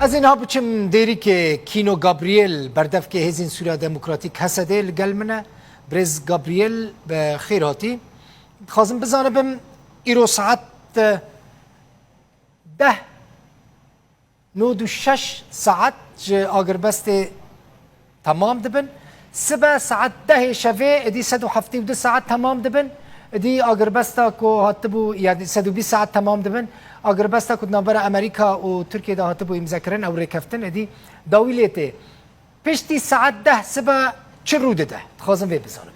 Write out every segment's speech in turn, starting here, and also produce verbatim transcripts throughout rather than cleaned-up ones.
Ez ê niha biçim dêrîkê Kîno Gabriel, berdevkê Hêzên Sûriya Demokratîk, H S D'ê, li gel min e. Birêz Gabriel, bi xêr hatî. Dixwazim bizanibim, îro saet, eh, deh nod û şeş saet ji agirbestê temam dibin. Sibe saet dehê şevê êdî sed û heftê û du saet temam dibin. Êdî agirbesta ku hatibû, yanî sed û bîst saet temam dibin. Agirbesta ku di navbera Amerîka û Tirkiyê de hatibû îmzekirin, ew rêkeftin êdî dawî lê tê. Piştî saet deh sibe çi rû dide? Dixwazim vê bizanim.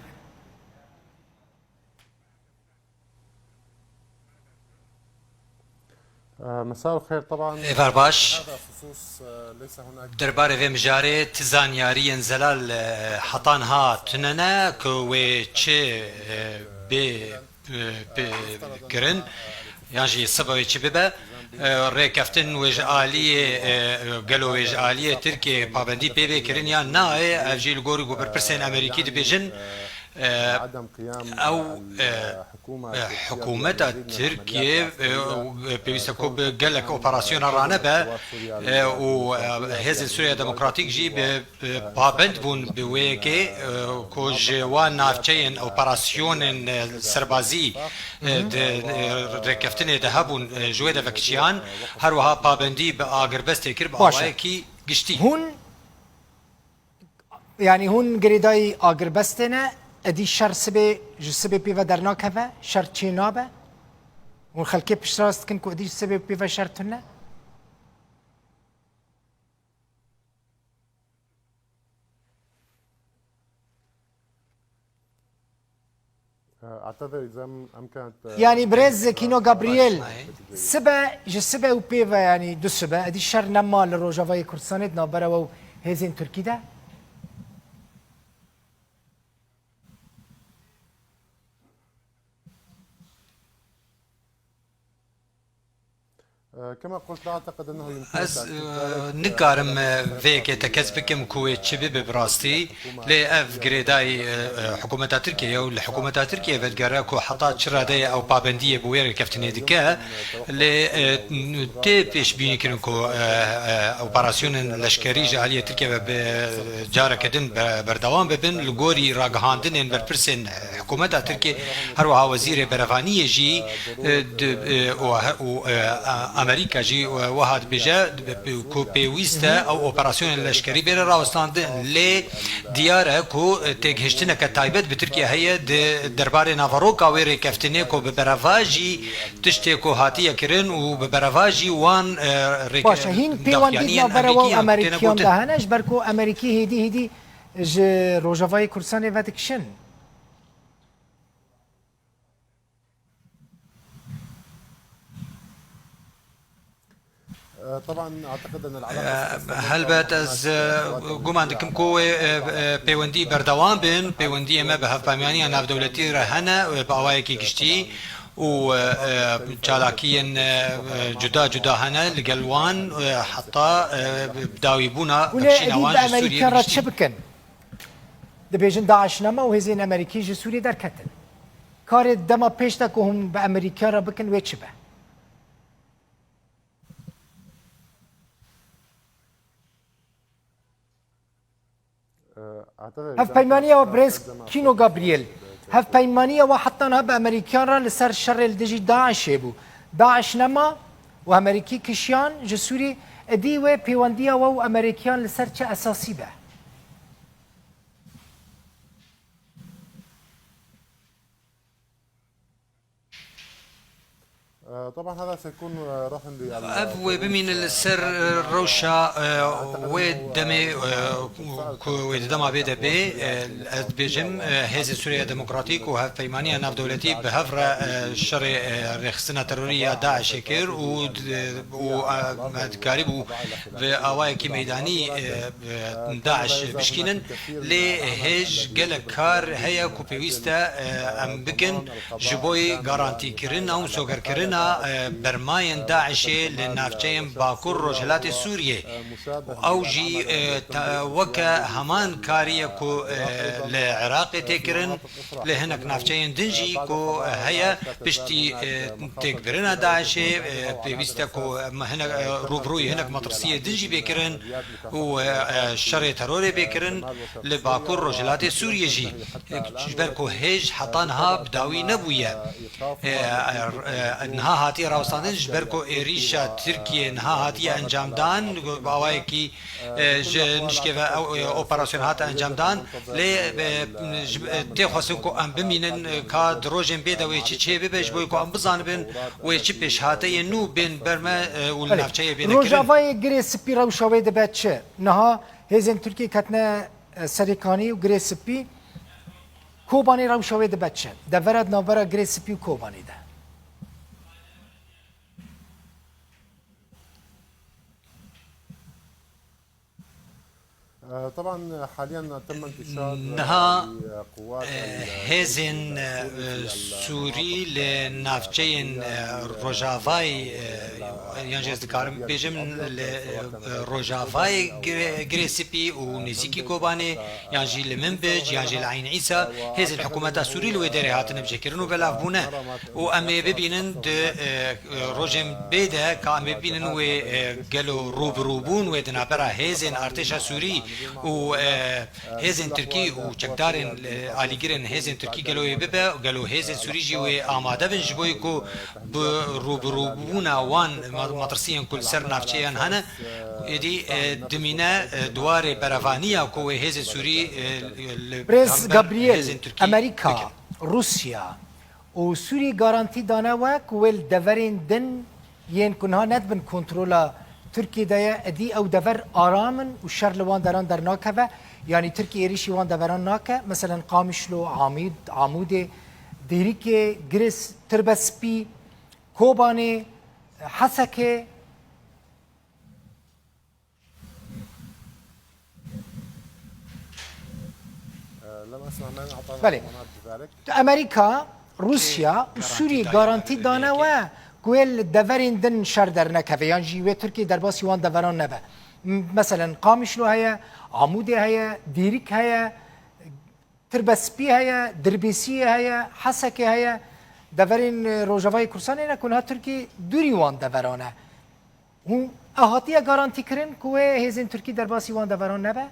مساء الخير. طبعا Êvar baş. هذا خصوص، آه، ليس هناك Derbarê vê mijarê ti zanyariyên zelal, e, heta niha tune ne ku wê çi, e, bê, e, bê kirin, yan jî siba wê çi bibe. E, rêkeftin wê ji aliyê, e, gelo wê ji aliyê Tirkiyê pabendî pê bê kirin yan na, e, ev jî li gor ku berpirsên Amerîkî dibêjin, e, ew, e, e, hikûmeta Tirkiyê, e, pêwîst e ku bi gelek operasyona ranebe, e, û, e, Hêzên Sûriya Demokratîk jî bi, bi pabend bûn bi wê yekê, e, ku ji wan navçeyên operasyonên, e, serbazî, e, di, e, rêkeftinê de hebûn, e, ji wê de vekiçiyan, her wiha pabendî bi agirbestê kir bi Baş e. awayekî giştî. Hûn Yanî hûn girêdayî agirbestê ne, êdî şer sibê, ji sibê pê ve dernakeve, şer çê nabe? Hûn xelkê piştrast dikin ku êdî ji sibê pê ve şer tune? أعتذر إذا أمكنت. Yanî birêz Kîno Gabriel, sibe, ji sibe û pê ve, yanî du sibe, êdî şer nema li Rojavayê Kurdistanê di navbera we û hêzên Tirkî de? Ez, e, nikarim, e, vê yekê tekez bikim ku wê çi bibe bi rastî, lê ev girêdayî, e, e, hikûmeta Tirkiyê ye û li hikûmeta Tirkiyê vedigere ku heta çi radeyê ew pabendiyê bi wê rêkeftinê dike, lê, e, tê pêşbînîkirin ku, e, e, operasyonên leşkerî ji aliyê Tirkiyê ve bi careke din be-, berdewam bibin. Li gorî ragihandinên berpirsên hikûmeta Tirkiyê, her wiha Wezîrê Berevaniyê jî, e, di, e, û he-, û, e, a-, Amerîka jî, e, wiha dibêje, di, ku pêwîst e ew operasyonên leşkerî bêne rawestandin. Lê diyar e ku, e, têgihiştineke taybet bi Tirkiye heye di derbarê naveroka wê rêkeftinê ku bi berevajî tiştê ku hatiye kirin û bi berevajî wan, e, rêke-, Baş e, hîn pêwendî navbera we û Amerîkiyan de hene, ji ber ku Amerîkî hêdî hêdî ji Rojavayê Kurdistanê vedikişin. Helbet ez, e, guman dikim ku wê, e, e, pêwendî berdewam bin, pêwendiyê me bi hevpeymaniya navdewletî re hene, e, bi awayekî giştî û, e, e, çalakiyên, e, e, cuda cuda hene li gel wan, e, heta, e, dawîbûna Hûn ê êdî wan bi ji Sûriyê Amerîkiyan re çi bikin? Dibêjin DAIŞ nema û hêzên Amerîkî ji Sûriyê derketin. Karê dema pêş de ku hûn bi Amerîkiyan re bikin wê çi be? Hevpeymaniya we birêz Kîno Gabriel, hevpeymaniya we heta niha bi Amerîkiyan re li ser şerê li dijî DAIŞê bû. DAIŞ nema û Amerîkî kişiyan ji Sûrî, êdî wê pêwendiya we û Amerîkiyan li ser çi esasî be? Ev wê bimîne li ser, e, rewşa, e, wê demê, e, ku wê di dema bê de bê, e, ez dibêjim, e, Hêzên Sûriya Demokratîk û Hevpeymaniya Navdewletî bi hev re, e, şerê, e, rêxistina terorî ya DAIŞê kir û, û, e, me dikarîbû bi awayekî meydanî, e, e, DAIŞ bişkînin, lê hêj gelek kar heye ku pêwîst e, e, em bikin ji bo garantîkirina û sogerkirina e, bermayên DAIŞê li navçeyên Bakur Rojhilatê Sûriyê. Ew jî, e, ta-, weke heman karî ye ku, e, li Iraqê tê kirin, li hinek navçeyên din jî ku heye piştî, e, têkbirina DAIŞê, e, pêwîst e ku em hinek, e, rûbirûyî hinek metirsiyê din jî bê kirin û, e, e, şerê terorê bê kirin li Bakur Rojhilatê Sûriyê jî. E, ji ber ku hêj heta niha bi dawî nebûye. E, e, e, niha hatiye rawestandin ji ber ku êrîşa Tirkiyê niha hatiye encamdan, bi awayekî, e, ji nişkê ve ew, e, operasyon hate encamdan, lê, e, ji, e, tê xwestin ku em bimînin, e, ka di rojên bê de wê çi çê bibe, ji bo ku em bizanibin wê çi pêşhateyên nû bên ber me, e, û li Belê. Navçeyê bêne kirin. Rojavayê Girê Spî rewşa wê dibe çi? Niha hêzên Tirkiyê ketine, e, Serêkanî û Girê Spî. Kobanê rewşa wê dibe çi? Devera di navbera Girê Spî û Kobanê de. آه، طبعًا حاليًا تم انتشار، Niha, آه، لقوات، e, آه، hêzên, e, Sûrî li navçeyên, e, Rojavayê, e, yan jî ez dikarim bêjim li, e, Rojavayê Gire-, Girê Spî û nêzîkî Kobanê, yan jî li Minbic, yan jî li Eyn Îsa, hêzên hikûmeta Sûrî li wê derê hatine bicihkirin û belav bûne. Û em ê bibînin di, e, e, rojên bê de ka em ê bibînin wê, e, gelo rûbirûbûn wê di navbera hêzên artêşa Sûrî û, e, hêzên Tirkî û çekdarên, e, alîgirên hêzên Tirkî gelo wê bibe, gelo hêzên Sûrî jî wê amade bin ji bo ku bi rûbirûbûna wan ma-, metirsiyên ku li ser navçeyan hene, êdî, e, dimîne, e, di warê berevaniya ku wê hêzên Sûrî, e, li Birêz hember Gabriel, hêzên Tirkî Amerîka, bikin. Rûsya û Sûrî garantî dane we ku wê li deverên din yên ku niha ne di bin kontrola Tirkiyê de ye, êdî ew dever aram in û şer li wan deran dernakeve, yanî Tirkiye êrîşî wan deveran nake. Meselen Qamişlo, Amîd-, Amûdê, Dêrikê, Giris, Tirbespî, Kobanê, Hesekê. Belê. Amerîka, Rûsya û Sûrî garantî dane we ku wê li deverên din şer dernekeve, yan jî wê Tirkiye derbasî wan deveran nebe. M-, meselen, Qamişlo heye, Amûdê heye, Dîrik heye, Tirbespî heye, Dirbêsiyê heye, Hesekê heye, deverên, e, Rojavayê Kurdistanê ne ku niha Tirkiye dûrî wan deveran e. Hûn, e, hatiye garantîkirin ku wê hêzên Tirkî derbasî wan deveran nebe?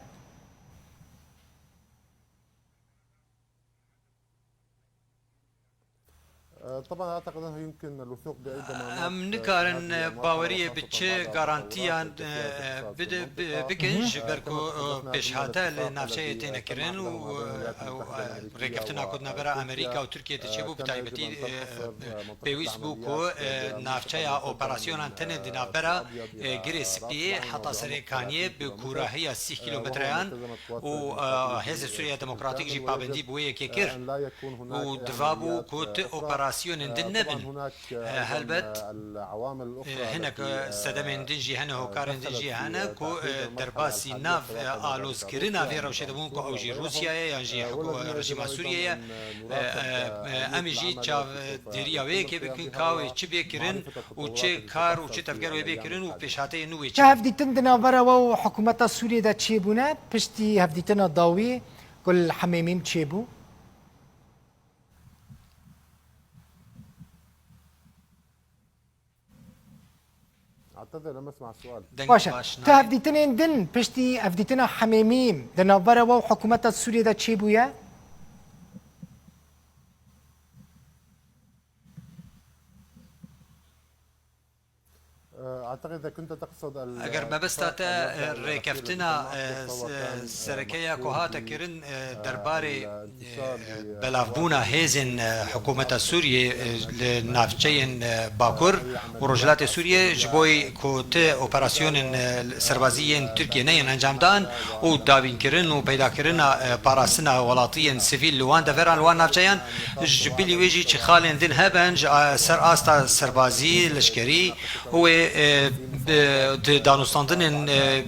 طبعًا أعتقد أنه يمكن الوثوق بأي ضمانات. Em nikarin, e, baweriyê bi çi garantiyan, e, e, bide-, bi-, bikin, ji ber ku, e, pêşhate li navçeyê têne kirin û, e, ew, e, rêkeftina ku di navbera Amerîka û Tirkiyê de çêbû, bi taybetî, e, e, pêwîst bû ku, e, navçeya operasyonan tenê di navbera, e, Girê Spiyê heta Serêkaniyê bi kûrahiya sîh kîlometreyan û, e, Hêzên Sûriya Demokratîk jî pabendî bi wê yekê kir û diva bû ku ti operasyonên din nebin. E, helbet, e, hinek, e, sedemên din jî hene, hokarên din jî hene ku, e, derbasî nav, e, alozkirina vê rewşê dibûn ku ew jî Rûsya ye yan jî hikû-, rejîma Sûriyê ye. E, e, e, em ê jî çavdêriya wê yekê bikin ka wê çi bê kirin û çi kar û çi tevger wê bê kirin û pêşhateyê nû wê çi Çi be. Hevdîtin di navbera we û hikûmeta Sûriyê de çêbûne, piştî hevdîtina dawî ku li Hemêmîm çêbû? Deng Baş e. Baş Ti nayê. Hevdîtinên din piştî hevdîtina Hemêmîm di navbera we û hikûmeta Sûriyê de çêbûye? Eger mebesta te, e, rêkeftina, e, s-, e, sereke ya ku hate kirin, e, derbarê, e, belavbûna hêzên, e, hikûmeta Sûriyê, e, li navçeyên, e, Bakur û Rojhilatê Sûriyê, ji bo ku ti operasyonên, e, serbazî yên Tirkiyê neyên encamdan û dabînkirin û peydakirina, e, parastina welatiyên sivîl li wan deveran, li wan navçeyan, ji bilî wê jî çi xalên din heben, ji a-, ser asta serbazî, leşkerî, wê, e, Bi, di danûstandinên, e,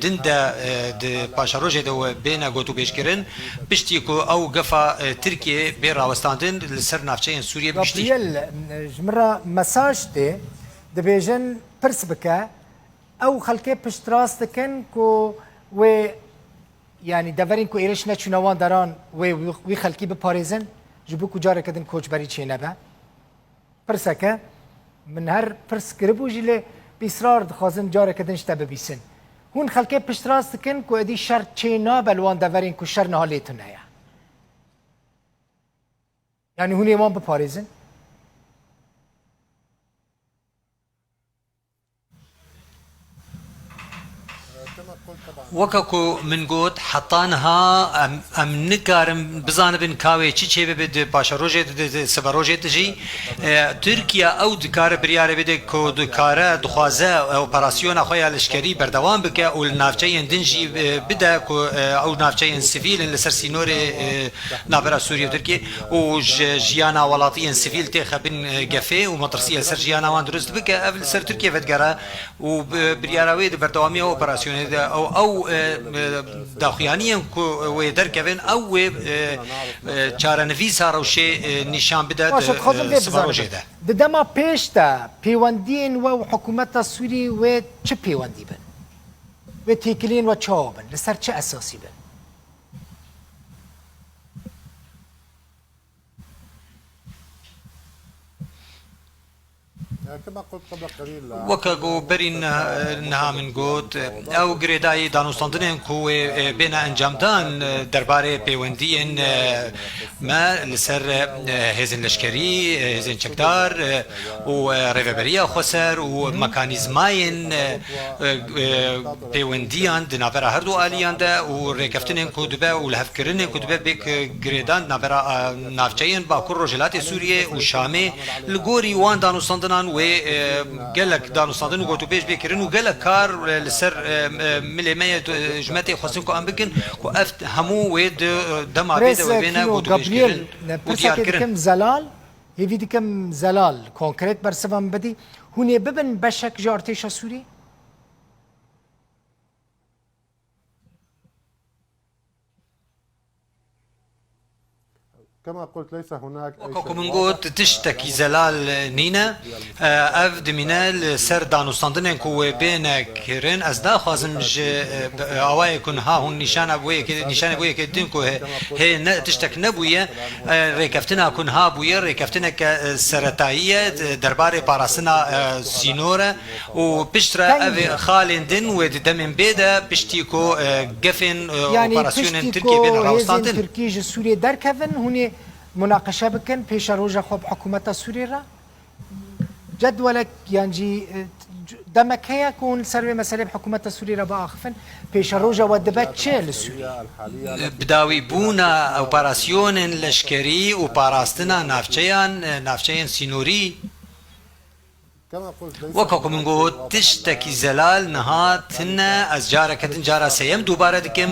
din de, e, di paşerojê de we bêne gotûbêjkirin, piştî ku ew gefa, e, Tirkiyê bê rawestandin li ser navçeyên Sûriyê bi giştî. Gabriel, ji min re mesaj tê, dibêjin pirs bike, ew xelkê piştrast dikin ku wê, yanî deverên ku êrîş neçûne wan deran wê wî, wî xelkî biparêzin, ji bo ku careke din koçberî çênebe. Pirseke min her pirs kiribû jî, lê bi îsrar dixwazin careke din ji te bibîsin. Hûn xelkê piştrast dikin ku êdî şer çê nabe li wan deverên ku şer niha lê tune ye? Yanî hûn ê wan biparêzin? Weke ku min got, heta niha em, em nikarin bizanibin ka wê çi çêbibe di paşerojê de, di, di siberojê de jî. E, Tirkiye ew dikare biryarê bide ku dikare, dixwaze, e, operasyona xwe ya leşkerî berdewam bike û li navçeyên din jî, e, bide ku, e, ew navçeyên sivîl in li ser sînorê, e, navbera Sûriye û Tirkiye û ji jiyana welatiyên sivîl têxe bin, e, gefê û metirsiyê li ser jiyana wan dirust bike, ev li ser Tirkiye vedigere û bi-, biryara wê di berdewamiya operasyonê de ew, ew, e, e, daxuyaniyên ku wê derkevin, ew wê, e, e, çarenivîsa rewşê, e, nîşan bide. Baş e, di, dixwazim e, vê sibarojê bizanim. De. Di dema pêş de pêwendiyên we û hikûmeta Sûrî wê çi pêwendî bin? Wê têkiliyên we çawa bin? Li ser çi esasî bin? Weke ku berî niha, niha min got, ew girêdayî danûstandinên ku wê, e, bêne encamdan, e, derbarê pêwendiyên, e, me li ser, e, hêzên leşkerî, e, hêzên çekdar, e, û, e, rêveberiya xweser û mekanîzmayên, e, e, e, pêwendiyan di navbera her du aliyan de û rêkeftinên ku dibe û lihevkirinên ku dibe bê girêdan di navbera, e, navçeyên Bakur Rojhilatê Sûriyê û Şamê. Li gorî wan danûstandinan wê, e, gelek danûstandin û gotûbêj bê kirin û gelek kar, e, li ser, e, e, milê me ye, e, ji me tê xwestin ku em bikin ku ev hemû wê di, e, dema bê de wê bêne gotûbêj kirin û diyar kirin. Pirsekê dikim Zelal, hêvî dikim Zelal konkret bersiva min bidî. Hûn ê bibin beşek ji artêşa Sûrî? Weke ku min got, tiştekî zelal nîne. Ev dimîne li ser danûstandinên ku wê bêne kirin. Ez naxwazim ji, e, awayê ku niha hûn nîşana bo yekê, nîşanê bo yekê din ku hê, hê ne, tiştek nebûye. E, rêkeftina ku niha bûye, rêkeftineke, e, seretayî ye, e, derbarê parastina, e, sînor e. Û piştre ev xalên din wê di demên bê de piştî ku, e, gefên, e, operasyonên Tirkiyê bên rawestandin. Yanî piştî ku hêzên Tirkî ji Sûriyê derkevin, hûn ê munaqeşe bikin pêşeroja xwe bi hikûmeta Sûriyê re? Cedwelek yan jî, e, demek heye ku hûn li ser vê meselê bi hikûmeta Sûriyê re biaxifin, pêşeroja we dibe çi li Sûriyê? Bidawîbûna operasyonên leşkerî û parastina navçeyan, e, navçeyên sînorî. Weke ku min got, tiştekî zelal niha tune. Ez careke din cara sêyem dubare dikim.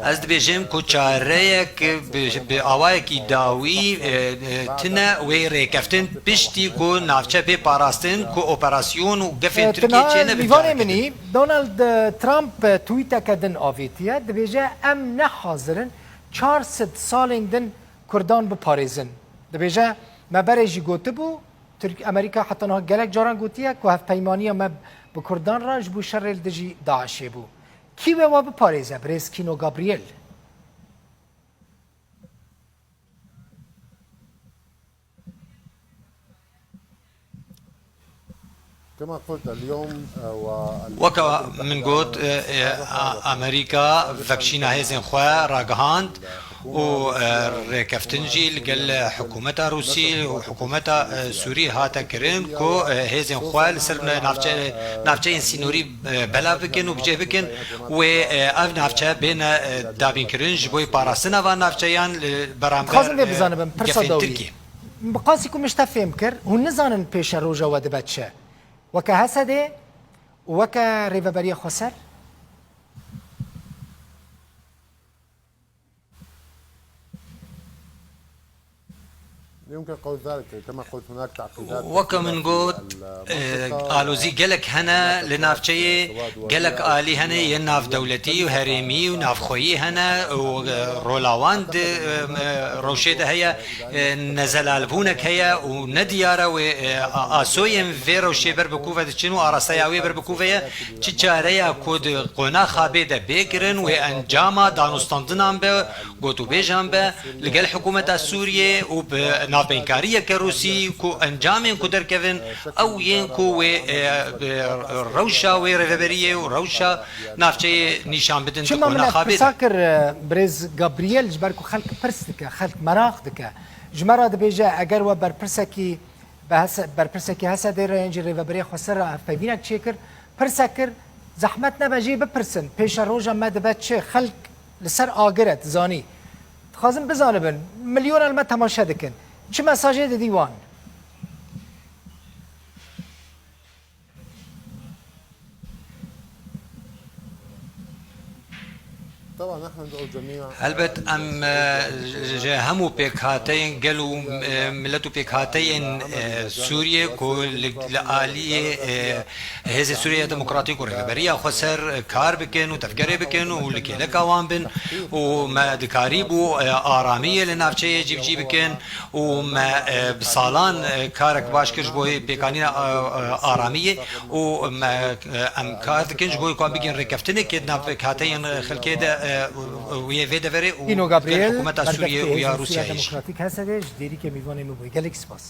Ez dibêjim ku çareyek bi, bi awayekî dawî, e, e, tune wê rêkeftin piştî ku navçe bê parastin ku operasyon û gefên Tirkiyê çênebin. Lîvanê min î, Donald, e, Trump, e, tweeteke din avêtiye. Dibêje, em ne hazir in çar sed salên din Kurdan biparêzin. Dibêje, me berê jî gotibû, Tirk, Amerîka heta niha gelek caran gotiye ku hevpeymaniya me bi Kurdan re ji bo şerê li dijî DAIŞê bû. Kî wê we biparêze, birêz Kîno Gabriel? Weke min got, e, e, a-, Amerîka vekşîna hêzên xwe ragihand û, e, rêkeftin jî li gel hikûmeta Rûsî û hikûmeta, e, Sûrî hate kirin ku, e, hêzên xwe li ser navçe-, navçeyên sînorî, e, belav bikin û bicih bikin. Wê, e, ev navçe bêne, e, dabînkirin ji bo parastina van navçeyan li beramber, Dixwazim vê, e, bizanibim, pirsa gefên dawî. Tirkiyê. Bi qasî ku min ji te fêm kir, hûn nizanin pêşeroja we dibe çi? Weke Hesedê û weke Rêveberiya Xweser? ممكن قول ذلك، كما قلت، هناك تعقيدات وەکو من كثيرة في got، المنطقة. Alozî gelek hene li navçeyê, gelek alî hene yên navdewletî û herêmî û navxweyî hene û, e, rola wan di, e, e, rewşê de heye, e, nezelalbûnek heye û nediyar e wê, e, a-, asoyên vê rewşê ber bi ku ve diçin û arasteya wê ber bi ku ve ye. Çi çare ya ku di qonaxa bê de bê kirin, wê encama danûstandinan be, gotûbêjan be, li gel hikûmeta Sûriyê û bi navbeynkariye ke Rûsî ku encamên ku derkevin, ew yên ku wê, e, e, rewşa wê rêveberiyê û rewşa navçeyê nîşan bidin di Çima min qonaxa bê de. Pirsa kir, e, birêz Gabriel, ji ber ku xelk pirs dike, xelk meraq dike. Ji me re dibêje, eger we berpirsekî bi hese-, berpirsekî Hesedê re yan jî Rêveberiya Xweser re hevpeyvînek çêkir, pirsek kir, zehmet nebe jê bipirsin, pêşeroja me dibe çi, xelk li ser agir e, dizanî. Dixwazin bizanibin, milyonan li me temaşe dikin. Çi mesajê didî wan? Helbet em, e, ji hemû pêkhateyên gel û, e, milet û pêkhateyên, e, Sûriyê ku li, li aliyê, e, Hêzê Sûriye Demokratîk û Rêveberiya Xweser, e, kar bikin û tevgerê bikin û li kêleka wan bin û me dikarîbû, e, aramiyê li navçeyê cîbicî bikin. û me, e, bi salan, e, karek baş kir ji bo pêkanîna, e, e, aramiyê û me, e, em kar dikin ji bo ku em bigihên rêkeftinekê di nav pêkhateyên xelkê de, e, û, û yê vê deverê û Îno Gabriel, hikûmeta Sûriyê û ya Rûsyayê jî. Demokratîk Hesedê ji Dêrîkê mîvanê min bûye. Gelek spas.